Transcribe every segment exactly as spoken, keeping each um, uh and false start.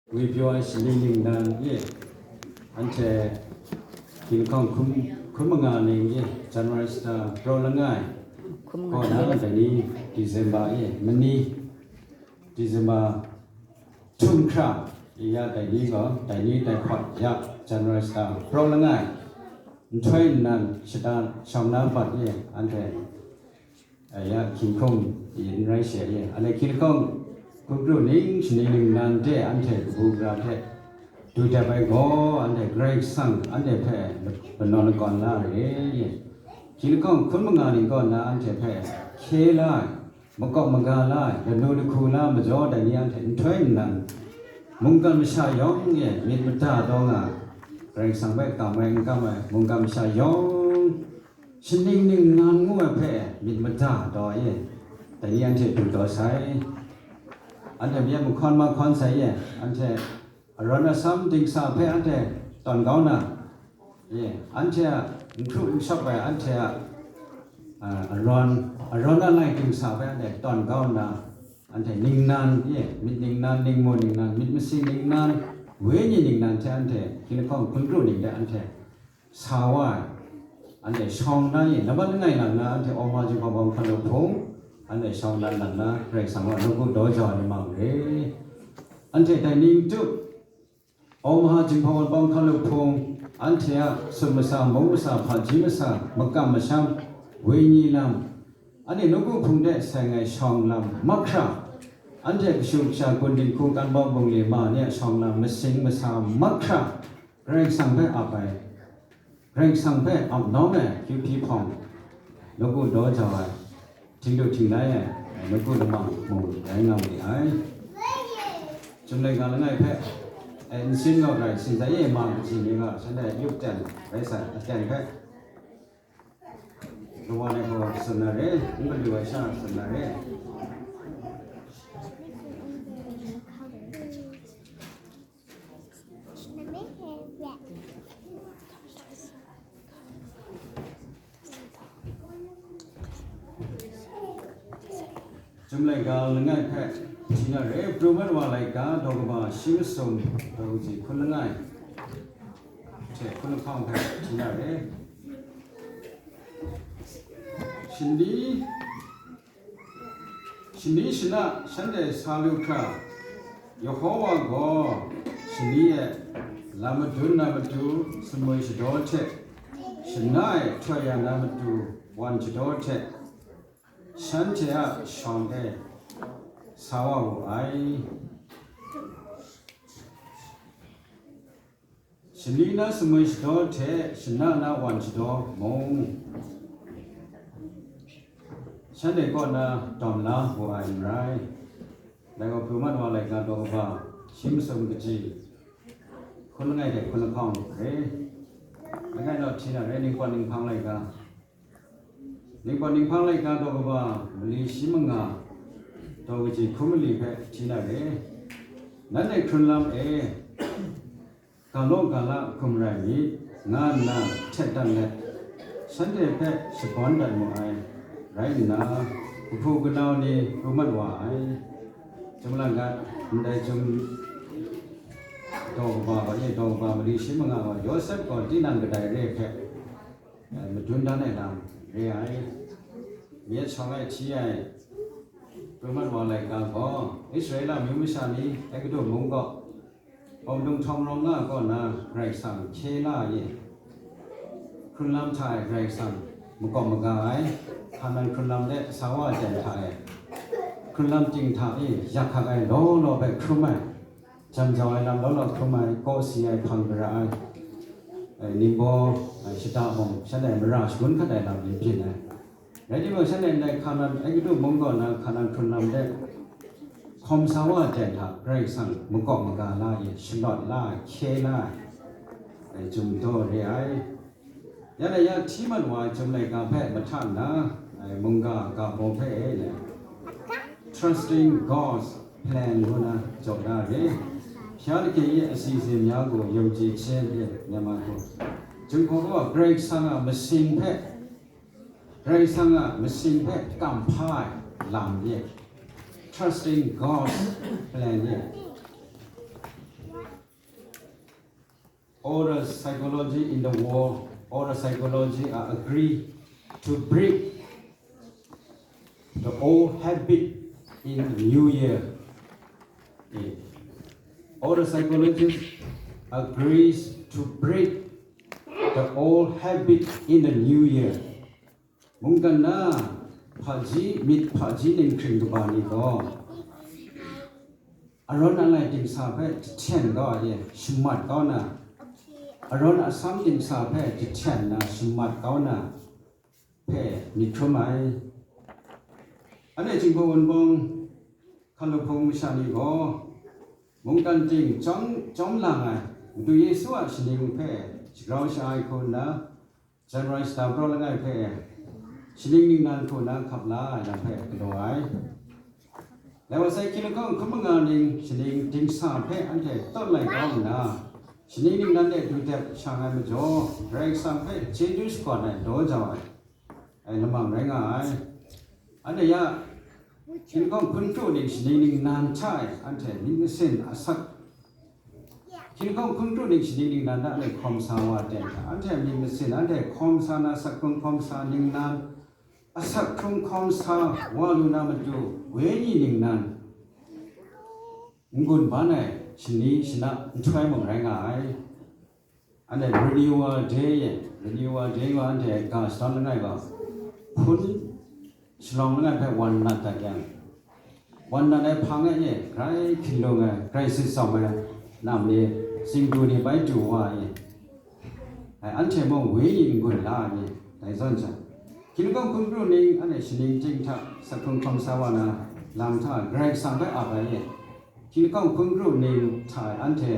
Ngwi pyaw ai shaning ningnan e, anhte hkying lahkawng hkun, hkun manga ning e, January shata pra langai, hkun manga kaw na, dai ni December e, mani December htum hkra e ya, dai ni gaw, dai ni dai hpawt ya, January shata pra langai, nhtoi nnan shata shawng na bat e, anhte Aya, hkying lahkawng yin rai she ye. Anhte hkying lahkawng hkun kru ning shaning ningnan de anhte kabu gara hte du dap ai gaw, anhte Karai Kasang anhte hpe lanawn lakawn la ai re ye. Hkying lahkawng hkun manga ning kaw na anhte hpe hkye la ai, makawp maga la ai, lanu lahku la ai majaw, dai ni anhte nhtoi nnan, mungkan masha yawng e myit mada taw nga ai, Karai Kasang hpe kam ai, n kam ai, mungkan masha yawng, shaning ningnan ngu ai hpe myit mada taw e, dai ni anhte du taw sai. Anhte myit mahkawn mahkawn sai e, anhte arawn asam dingsa hpe anhte tawn kau na, e, anhte a n hkru n shawp ai, anhte a, a, arawn, arawn alai dingsa hpe anhte tawn kau nna, anhte ningnan, e, myit ningnan, ningmu ningnan, myit masin ningnan, wenyi ningnan hte anhte hkying lahkawng hkun kru ning de anhte sa wa ai, anhte shawng na e, laban langai lang na, anhte Oma Jinghpaw Bawng Hkalu Hpung, anhte shawng dan lang na, Karai Kasang a nawku daw jau ai lamang re. Anhte dai ning tu, Oma Jinghpaw Bawng Hkalu Hpung, anhte a sut masa, mung masa, hpaji masa, makam masham, wenyi lam, anhte nawku hpung de seng ai shawng lam mahkra, anhte kashu kasha, gun dinghku, kan baw bungli ma ni a shawng lam, masing masa mahkra, Karai Kasang hpe ap ai, Karai Kasang hpe ap nawng ai kyu hpyi hpawng, nawku daw jau ai, htingdu htinglai ai, nawku lamang mung rai nga ma ai. Chyum laika langai hpe, e, nsin gaw rai, sinzai e ma kaji ni gaw, shanhte yup ten rai sai, aten hpe, kawa ai gaw tsun na re, n galu ai sha tsun na re. Chyum laika langai hpe hti na re, pru mat wa laika daw kaba shi masum daw kaji hkun langai hte hkun lahkawng hpe hti na re. Shani, shani shana shanhte sa lu hkra, Yehowa gaw shani e lam madun na matu sumwi shadaw hte, shana e htoi ya na matu wan shadaw hte, shanhte a shawng e sa wa wu ai. Shani na sumwi shadaw hte shana na wan shadaw mung, shanhte kaw na dawm la wu ai n rai. Dai gaw pru mat wa laika daw kaba shi masum kaji hkun langai hte hkun lahkawng re. Langai naw hti na re, ningpawt ninghpang laika. Ningpawt ninghpang laika daw kaba mali shi manga daw kaji hkun mali hpe hti na re. Nanhte hkrun lam e, ga law ga la hkum rai myit, nga nna htet dat let, shanhte hpe shabawn dat mu ai, rai nna, kahpu kanau ni pru mat wa ai. Chyum langgat, ndai chyum daw kaba gaw, e daw kaba mali shi manga gaw, Yawsep gaw tinang kadai re hpe, e, madun dan ai lam re ai. Myit shawng e hti ai pru mat wa laika gaw, Israela myu masha ni Egutu mung kaw, Pawng dung htawng rawng nga kaw na Karai Kasang hkye la ai, hkrun lam hta e Karai Kasang makawp maga ai, Hkanan hkrun lam de sa wa jan hta e hkrun lam ting hta e yak hkak ai law law hpe hkrum ai, jam jau ai lam law law hkrum ai, kaw si ai, hpang gara ai, e, ningbaw, e, shada mung, shanhte mara shangun hkat ai lam ni byin ai. Rai timung, shanhte ndai Hkanan, Egutu mung kaw na Hkanan hkrun lam de hkawm sa wa ai hta, Karai Kasang makawp maga la e, shalawt la ai, hkye la ai, e, chyum daw re ai. Ya na ya hti mat wa ai chyum laika hpe mahta nna, e, mungga ga baw hpe e le, Trusting God's Plan ngu na jaw da re. Hpya lake ye a si zen ya gaw, yawng chye hte e, Myanmar gaw, Jinghpaw gaw Karai Kasang a masing hpe, Karai Kasang a masing hpe kam hpa ai lam ye, Trusting God's Plan ye. All the psychology in the world, all the psychology are agree to break the old habit in the new year. Eh, all the psychologists agrees to break the old habit in the new year. Mungkan na hpaji myit hpaji ninghkring kaba ni gaw, arawn alai dingsa hpe jahten kau ai, shamat kau na, arawn asam dingsa hpe jahten na shamat kau na hpe myit hkrum ai. Anhte Jinghpaw Wunpawng hkalup hpung masha ni gaw, mungkan ting chyawm, chyawm lang ai Madu Yesu a shaning hpe shagrau sha ai hku nna, January shata praw langai hpe shaning ningnan hku na hkap la ai lam hpe galaw ai. Lai wa sai hkying lahkawng hkun manga ning shaning dingsa hpe anhte tawt lai kau nna, shaning ningnan de du dep shang ai majaw, Karai Kasang hpe chyeju shakawn ai daw jau ai, ai lamang rai nga ai. Anhte ya, hkying lahkawng hkun kru ning shaning ningnan hta e anhte myit masin asak Hkying lahkawng hkun kru ning shaning ningnan hta anhte hkawm sa wa ten hta, anhte myit masin, anhte hkawm sa na, asak hkrung hkawm sa ningnan, asak hkrung hkawm sa wa lu na matu, wenyi ningnan, n-gun ban ai shani shana nhtoi mung rai nga ai. Anhte Renewal Day e, Renewal Day gaw anhte ga shadawn langai gaw, hpun shalawng langai hpe wan nat dat yang, wan nat ai hpang e, grai hkinlung ai, grai sit tsawm ai lam ni, singdu ni bai du wa ai. Ai, anhte mung wenyi n-gun la ai, dai zawn jang, hkying lahkawng hkun kru ning anhte shaning ting hta asak hkrung hkawm sa wa na lam hta Karai Kasang hpe ap ai. Hkying lahkawng hkun kru ning hta e anhte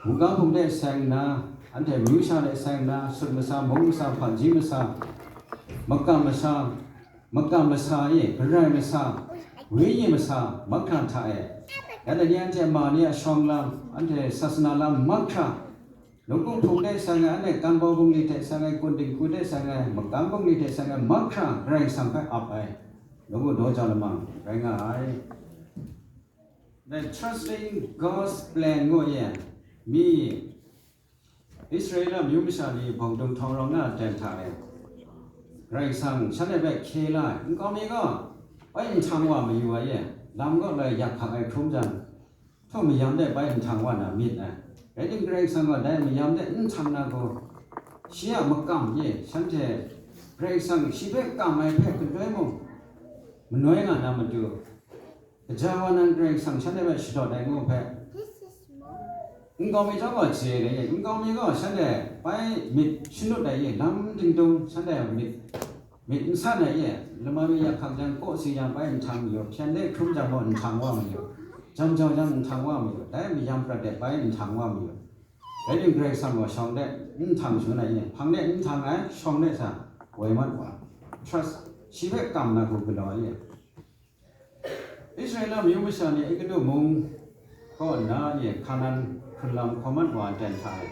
mungga hpung de seng nna, anhte amyu sha de seng nna, sut masa, mung masa, hpaji masa, makam masa, makam masa e, garai masa, wenyi masa, mahkra hta e, ya dai ni anhte ma ni a shawng lam, anhte sasana lam mahkra, nawku hpung de seng ai, anhte kanbau bungli hte seng ai, kun dingku de seng ai, makam bungli hte seng ai, mahkra Karai Kasang hpe ap ai, nawku daw jau lamang rai nga ai. Dai Trusting God's Plan ngu e, mi Israela amyu masha ni bawng tung htawng rawng na ten hta e, Karai Kasang shanhte hpe hkye la ai, nkau mi gaw bai nhtang wa mayu ai e, lam kaw loi yak hkak ai hkrum jang, htaw mayam de bai nhtang wa na myit ai. Rai tim, Karai Kasang gaw dai mayam de n htang na gaw, shi a makam e shanhte Karai Kasang shi hpe kam ai hpe galoi mung manoi nga na matu, Kaja wa nan Karai Kasang shanhte hpe shadawt ai ngu hpe, nkau mi chyawm gaw chye ai, nkau mi gaw shanhte bai myit shanut ai e, lam dingdung shanhte myit, myit n san ai e, lama mi yak hkak jang, kaw si jang bai nhtang mayu, hpyen de hkrum jang gaw nhtang wa mayu, jam jau jang nhtang wa mayu, dai mayam prat de bai nhtang wa mayu. Rai tim, Karai Kasang gaw shawng de n htang shangun ai e, hpang de n htang ai, shawng de sa woi mat wa, trust, shi hpe kam na hku galaw ai e. Israela amyu masha ni Egutu mung kaw nna e Hkanan hkrunlam hkawm mat wa ai ten hta e,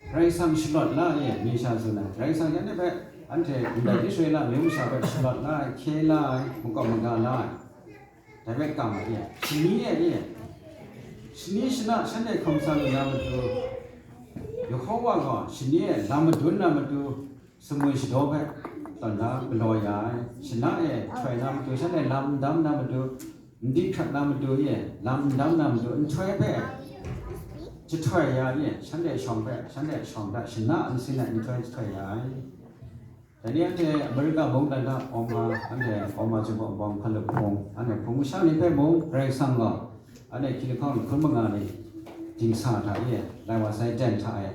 Karai Kasang shalawt la e, mi sha tsun ai, Karai Kasang shanhte hpe, anhte ndai Israela amyu masha hpe shalawt la ai, hkye la ai, makawp maga la ai, dai hpe kam ai e, shani e, shani shana shanhte hkawm sa lu na matu, Yehowa gaw shani e lam madun na matu, sumwi shadaw hpe tawn na galaw ya ai, shana e jahtoi na matu, shanhte lam n dam na matu, n di hkrat na matu e lam n dam na matu, nhtoi hpe, jahtoi ya e, shanhte shawng hpe, shanhte shawng hta shana nsin ai nhtoi jahtoi ya ai. Dai ni anhte Amerika mungdan hta Oma, anhte Oma Jinghpaw Wunpawng hkalup hpung, anhte hpung masha ni hpe mung Karai Kasang gaw, anhte hkying lahkawng hkun manga ni dingsa hta e, lai wa sai ten hta e,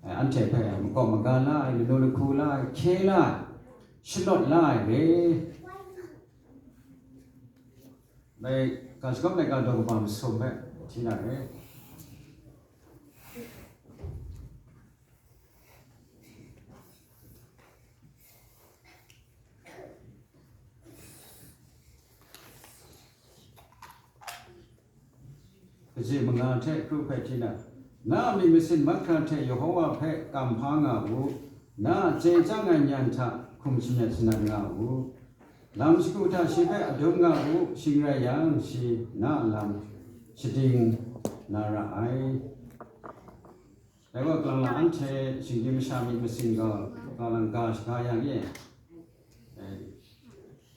anhte hpe makawp maga la ai, lanu lahku la ai, hkye la ai, shalawt la ai re. Dai ga shagawp laika daw kaba masum hpe hti na re. Kaji manga hte kru hpe hti na, na a myit masin mahkra hte Yehowa hpe kam hpa nga u, na a chye chyang ai nyan hta hkum shamyet shanat nga u. Lam shagu hta shi hpe adum nga u, shing rai yang, shi na a lam shading na ra ai. Dai gaw, kalang lang anhte shinggyim masha myit masin gaw, kalang lang ga shaga yang e, eh,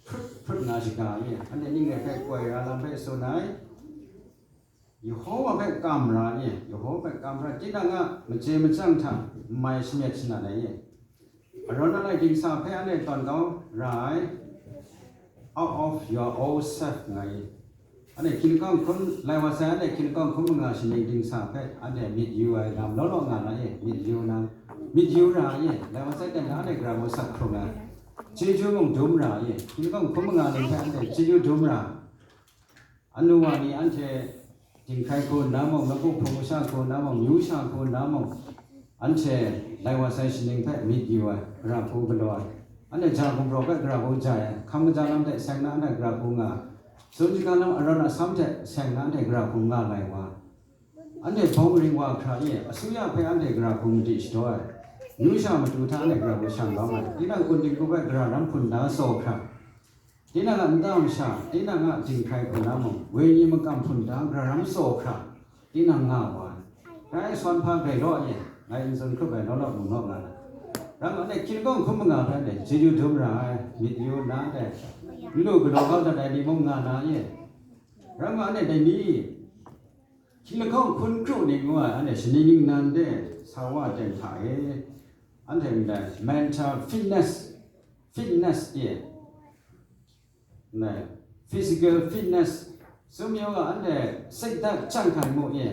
hput hput na shaga e, anhte ning rai hpe koi ra lam hpe tsun ai. Yehowa hpe kam ra e, Yehowa hpe kam ra, tinang a maje machyang hta mai shamyet shanat ai e. Aron alai dingsa hpe anhte tawn kau ra ai, out of your old self nga i. Anhte hkying lahkawng hkun lai wa sai, anhte hkying lahkawng hkun manga shaning dingsa hpe anhte myit yu ai lam law law nga na e, myit yu na, myit yu ra ai e, lai wa sai ten na anhte gara mung sak hkrung ai, chyeju mung dum ra ai e, hkying lahkawng hkun manga ning hpe anhte chyeju dum ra. Anu wa ni anhte dinghkai hku nna mung, lagu hpung masha hku nna mung, myu sha hku nna mung, anhte lai wa sai shaning hpe myit yu ai, gara hku galaw ai. Anhte ja gumhpraw hpe gara hku ja ai, hkam kaja lam hte seng na anhte gara hku nga ai. Tsun shaga lam aran asam hte seng na anhte gara hku nga lai wa ai. Anhte bawng ring wa hkra e, asuya hpe anhte gara hku madi shadaw ai. Myu sha matu hta anhte gara hku shang kau ai. Tinang kun dinghku hpe gara ram hpun da tsaw hkra, tinang a nta masha, tinang a dinghkai hku na mung, wenyi makam hpun da gara ram tsaw hkra, tinang nga wa ai. Rai sawn hpa grai law e, ngai n tsun hkrup ai law law mung law nga na. Ram anhte hkying lahkawng hkun manga hpe anhte chyeju dum ra ai, myit yu nna anhte n lu galaw kau dat ai ni mung nga na e. Ram anhte dai ni, hkying lahkawng hkun kru ni ngu ai, anhte shaning ningnan de sa wa ten hta e, anhte ndai mental fitness, fitness e, ndai physical fitness, sum yawng a anhte sekdat chyang hkai mu e,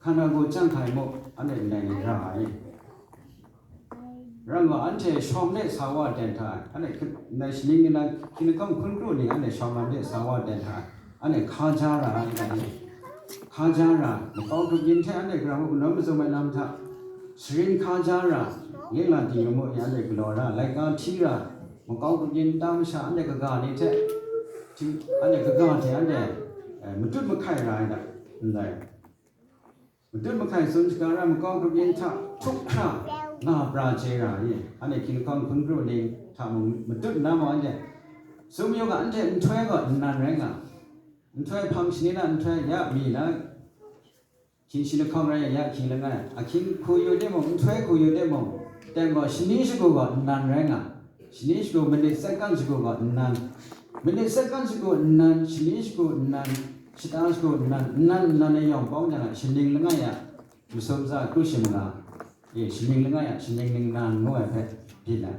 hkana gaw chyang hkai mu, anhte ndai ni ra ai. Rai nna, anhte shawng de sa wa ten hta, anhte hk-, ndai shaning ningnan hkying lahkawng hkun kru ni, anhte shawng lam de sa wa ten hta, anhte hkaja ra ai, anhte hka ja ra, makau grup yin hte anhte gara hku kanawn mazum ai lam hta, sharin hka ja ra, ling la di yu mu ni anhte galaw ra, laika hti ra, makau grup yin nta masha anhte kaga ni hte, hti-, anhte kaga hte anhte, eh, matut mahkai ra ai hta, ndai. Matut mahkai tsun shaga ra, makau grup yin hta htup hkra nga pra chye ra ai. Anhte hkying lahkawng hkun kru ning hta mung matut nna mung anhte, sum yu ga, anhte nhtoi gaw nnan rai nga, nhtoi hpang shani na nhtoi ya mi na, hkying shi lahkawng rai yang ya hkying langai, ahkying hku yu timung, nhtoi hku yu timung, teng gaw shani shagu gaw nnan rai nga, shani shagu minit second shagu gaw nnan, minit second shagu nnan, shani shagu nnan, shata shagu nnan, nnan nnan e yawng bawng jang a, shaning langai a masum tsa kru shi manga, e, shaning langai a shaning ningnan ngu ai hpe byin ai.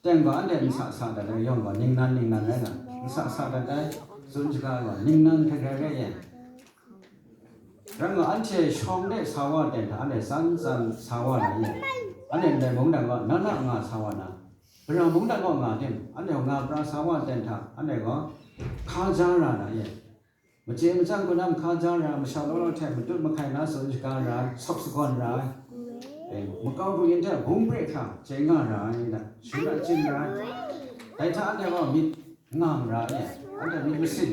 Teng gaw anhte nsa sa dat ai yawng gaw ningnan ningnan rai nga, nsa sa dat ai tsun shaga gaw ningnan hkrai hkrai rai yang, rai nga, anhte shawng de sa wa ten hta, anhte tsan tsan sa wa na ye? Anhte ndai mungdan gaw na na nga sa wa na, gara mungdan gaw nga tim? Anhte nga pra sa wa ten hta, anhte gaw hka ja ra na ye? Maje machyang hku na hka ja ra, masha law law hte matut mahkai na tsun shaga ra, sawp sagawn ra, eh, makau grup yin hte bung pre hkra chye nga ra ai, da, shara chyin ra ai. Dai hta anhte gaw myit ngam ra ai, anhte myit masin,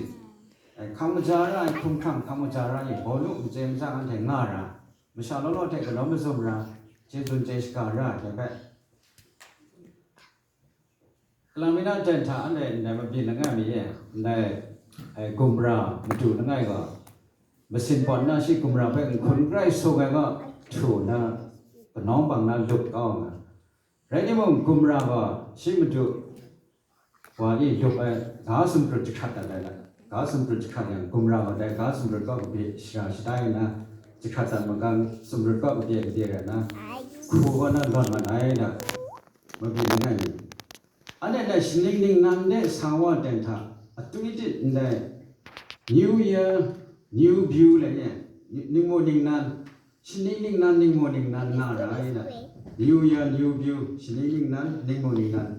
eh, hkam kaja ra ai, hkumhkrang hkam kaja ra ai, bawnu maje machyang anhte nga ra, masha law law hte kanawn mazum ra, chye tsun chye shaga ra ai hte hpe, Kalang mi na ten hta anhte ndai mabyin langai mi e, ndai, eh, gumra madu langai gaw, masin pawt na shi gumra hpe nhkun grai sung ai gaw, htu na, kanawng bang na lup kau nga. Rai timung, gumra gaw shi madu wa e lup ai ga sumprut jahkrat dat ai, ga sumprut jahkrat yang, gumra gaw dai ga sumprut kaw kabye shara shada yu na, jahkrat dat magang sumprut kaw kabye kabye rai na, hku kaw na lawn mat ai da, mabyin langai mi. Anhte ndai shaning ningnan de sa wa ten hta, atwi tit ndai New Year, New View le ye, ningmu ningnan, shaning ningnan, ningmu ningnan nga ra ai da. New Year, New View, shaning ningnan, ningmu ningnan.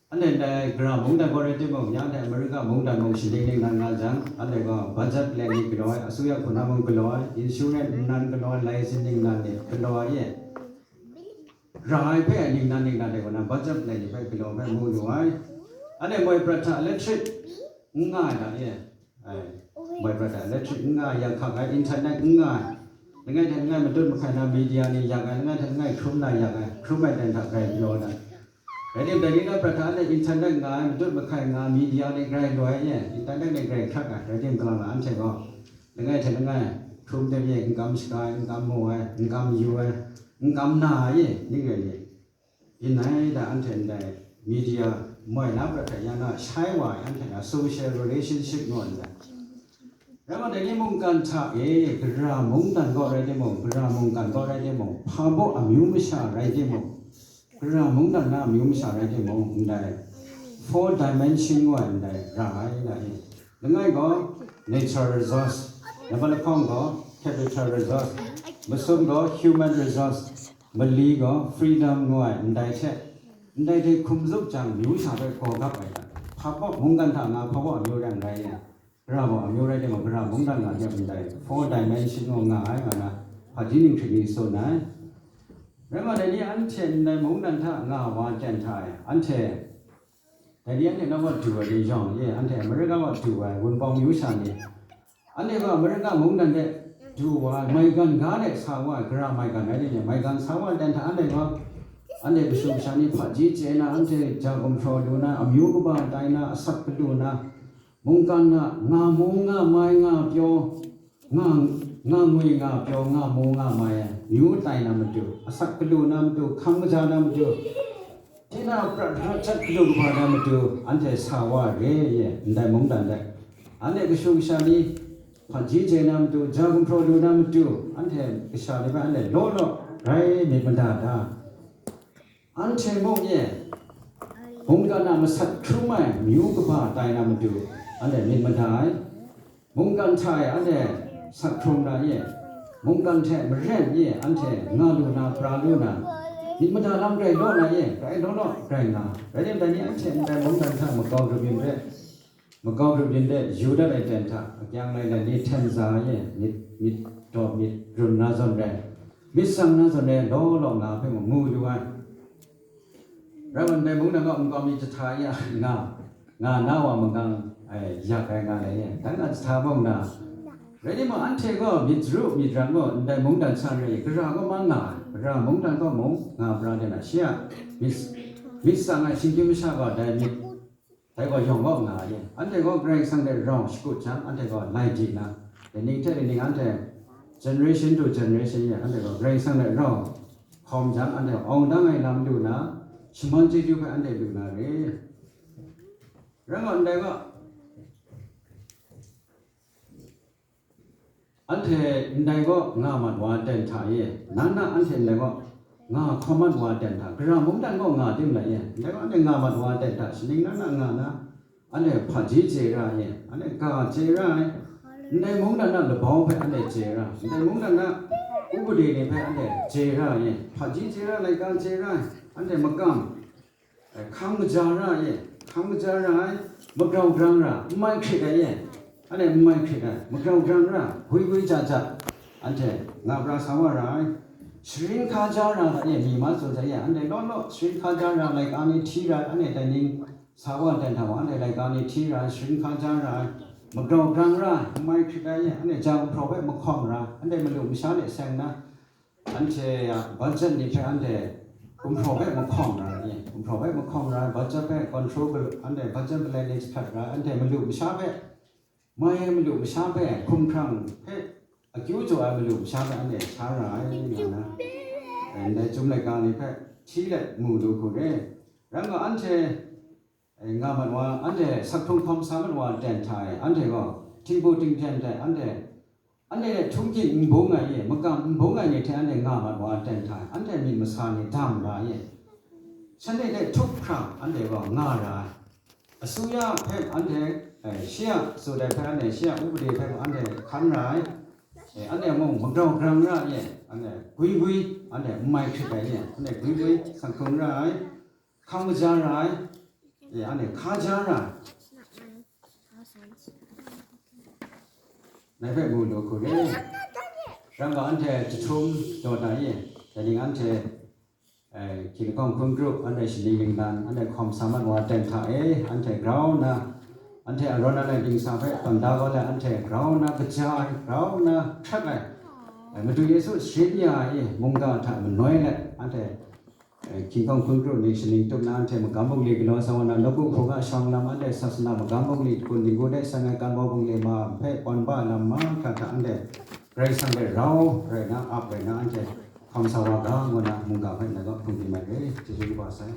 Anhte ndai gara mungdan gaw rai timung, ya ndai America mungdan mung shaning ningnan nga jang, anhte gaw budget plan ni galaw ai, asuya hku na mung galaw ai, insurance ningnan galaw ai, license ningnan ni galaw ai ye. Ra ai hpe ningnan ningnan de kaw na budget plan ni hpe galaw hpe mu lu ai. Anhte moi prat hta electric n nga ai hta e, ai, moi prat hta electric n nga ai, yang hkak ai, internet n nga ai, langai hte langai matut mahkai na media ni yak ai, langai hte langai hkrum na yak ai, hkrum ai ten hta grai galaw na. Rai tim, dai ni na prat hta anhte internet nga ai, matut mahkai nga ai, media ni grai loi ai e, internet ni grai hkrak ai, rai tim, kalang na anhte gaw langai hte langai hkrum de mye, n kam shaga ai, n kam mu ai, n kam yu ai, n kam na ai, ning rai ni, byin ai da, anhte ndai media moi na prat hta ya na shai wa ai, anhte na social relationship ngu ai ndai. Rai wa, dai ni mungkan hta e, gara mungdan gaw rai timung, gara mungkan gaw rai timung, hpa baw amyu masha rai timung, gara mungdan na amyu masha rai timung, ndai four dimension ngu ai ndai ra ai, ndai langai gaw natural resource, nambat lahkawng gaw capital resource, masum gaw human resource, mali gaw freedom ngu ai ndai hte, ndai hte hkum zup jang, myu sha hpe gaw gap ai hta, hpa baw mungkan hta nga hpa baw amyu rai n rai yang, gara baw amyu rai timung, gara mungdan nga jep ndai four dimension ngu nga ai nga na, hpaji ning hkrit ni tsun ai. Rai nga, dai ni anhte ndai mungdan hta nga wa ten hta e, anhte, dai ni anhte nawku du ai ni yawng e, anhte America wa du ai Wunpawng myu sha ni, anhte gaw America mungdan de du wa ai, maigan ga de sa wa ai, gara maigan rai ni, maigan sa wa ai ten hta, anhte gaw, anhte kashu kasha ni hpaji chye na, anhte ja gumhpraw lu na, amyu kaba tai na, asak galu na, mungkan na, nga mu, nga mai, nga pyaw, nga, nga ngwi, nga pyaw, nga mu, nga mai ai, myu tai na matu, asak galu na matu, hkam kaja na matu, tinang prat prat jat galu kaba na matu, anhte sa wa re ye, ndai mungdan de. Anhte kashu kasha ni hpaji chye na matu, ja gumhpraw lu na matu, anhte kasha ni hpe anhte law law rai myit mada da. Anhte mung ye, mungkan a masat hkrum ai myu kaba tai na matu, anhte myit mada ai. Mungkan hta e anhte sat hkrum na ye, mungkan hte maren ye anhte nga lu na, pra lu na, myit mada lam grai law na ye, grai law law grai nga. Rai tim, dai ni anhte ndai mungdan hta makau grup yin re, makau grup yin de yu dat ai ten hta, akyang lai lai ni hten za ye, myit, myit dawp myit run na zawn rai, myit tsang na zawn rai, law law nga hpe mung mu lu ai. Rai wa, ndai mungdan gaw nkau mi jahta ya nga, nga na wa magang, ai, yak ai nga ai, dan a jahta mung na. Rai timung, anhte gaw myit saru myit ran gaw ndai mungdan san rai, gara gaw ma nga ai, gara mungdan gaw mung nga pra de na, shi a myit, myit tsang ai shinggyim masha gaw dai myit, dai gaw yawng gaw nga ai. Anhte gaw Karai Kasang hte rau shakut jang, anhte gaw lai di na, laning hte laning anhte generation to generation e, anhte gaw Karai Kasang hte rau hkawm jang, anhte awng dang ai lam lu na, shaman chyeju hpe anhte lu na re. Rai gaw, ndai gaw, anhte ndai gaw nga mat wa ten hta e, nan na anhte ndai gaw nga hkawm mat wa ten hta, gara mungdan gaw nga tim lai e, ndai gaw anhte nga mat wa ten hta, shaning nan na nga na, anhte hpaji chye ra ai, anhte ga chye ra ai, ndai mungdan a labau hpe anhte chye ra, ndai mungdan a upade ni hpe anhte chye ra ai, hpaji chye ra, laika chye ra ai, anhte makam, eh, hkam kaja ra ai, hkam kaja ra ai, magrau grang ra, n mai hkrit ai, anhte n mai hkrit ai, magrau grang ra, gwi gwi ja ja, anhte nga pra sa wa ra ai, sharin hkaja ra ai, mi ma tsun ai, anhte law law sharin hkaja ra, laika ni hti ra ai, anhte dai ning sa wa dan hta wa, anhte laika ni hti ra ai, sharin hkaja ra ai, magrau grang ra ai, n mai hkrit ai, anhte ja gumhpraw hpe mahkawng ra ai, anhte malu masha hte seng na, anhte a budget ni hpe anhte gumhpraw hpe mahkawng ra ai, gumhpraw hpe mahkawng ra ai, budget hpe control, anhte budget palai ni jahprat ra ai, anhte malu masha hpe, mai ai malu masha hpe, hkumhkrang hpe akyu jaw ai malu masha hpe anhte sha ra ai, nga na, ndai chyum laika ni hpe hti let mu lu hku re. Rai nga, anhte, eh, nga mat wa, anhte sahkrung hkawm sa mat wa ten hta e, anhte gaw htingbu htinghten hte anhte, anhte hte htunghking n bung ai e, makam n bung ai ni hte anhte nga mat wa ten hta e, anhte myit masa ni dam ra ai e. Shanhte hte htup hkra anhte gaw nga ra ai. Asuya hpe anhte, eh, shi a tsun ai hpe anhte, shi a upade hpe mung anhte hkan ra ai. Eh, anhte mung magrau grang ra ai e, anhte gwi gwi, anhte n mai hkrit ai e, anhte gwi gwi sahkrung ra ai, hkam kaja ra ai, e, anhte hkaja ra ai. Ngai hpe mu lu hku re. Rai nga, anhte jahtum jaw na e, dai ning anhte, eh, hkying lahkawng hkun kru, anhte shaning ningnan, anhte hkawm sa mat wa ten hta e, anhte grau nna, anhte arawn anhte dingsa hpe tawn da kau let, anhte grau nna kaja ai, grau nna hkrat ai, eh, Madu Yesu sharin ya ai e, mungga hta manoi let, anhte eh, hkying lahkawng hkun kru ni shaning tup na, anhte magam bungli galaw sa wa na, nawku hpung a shawng lam, anhte sasana magam bungli kun ningku de seng ai kan baw bungli ma hpe kawn ba lam mahkra hta anhte Karai Kasang hpe rau rai na, ap rai na, anhte hkam sa wa ga, ngu na mungga hpe ngai ga hpung di mai re, chyeju kaba sai.